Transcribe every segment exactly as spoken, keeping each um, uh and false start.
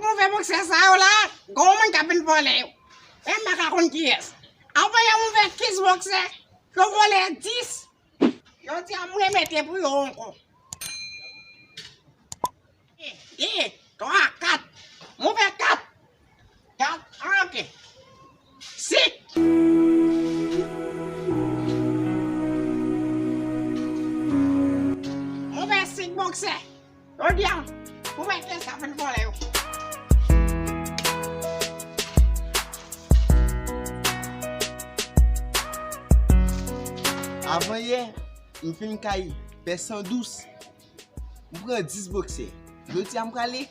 Move boksè sa yo la, gwo moun k ap vin vòlè yo. Men m pa ka konn kiyès. Anvan yè m ouvè kenz boksè, yo vòlè dis. Jodi a m remete pou yo ankò. De, twa, kat. M ouvè kat. Kat, ok. Senk. M ouvè senk boksè. Jodi a, pou wè kiyès k ap vin vòlè yo. Avan yè, m fin kay pè san dous. M pran dis boksè. Jodi a m prale,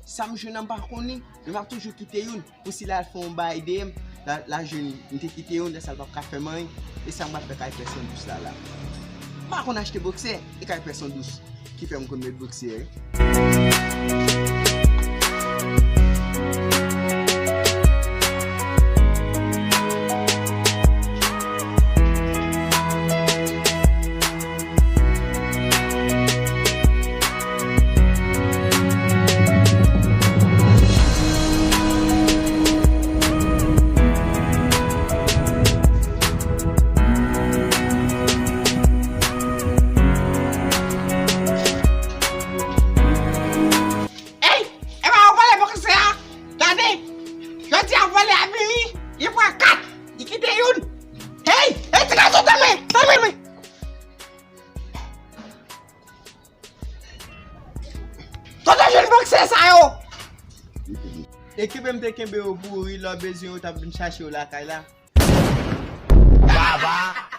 sa m jwenn an m pa konnen, men m ap toujou kite youn. Pou si l al fè yon bagay dèyè m, la, la jwenn m te kite youn, lè sa l p ap ka fè m anyen. E sa m pral fè kay pè san dous la la. M pa konn achte boksè, e kay pè san dous ki fè m konn met boksè wi. Ey, e pa yo vòlè boksè a? Gade, jodi a vòlè a vini, li pran kat, li kite youn. Ey, ey, ti gason, tanmen, tanmen, tanmen. Kote w jwenn boksè sa yo? E kenbe m te kenbe yo pou ou wi, lè w bezwen yo t ap vin chache w lakay la. Baba!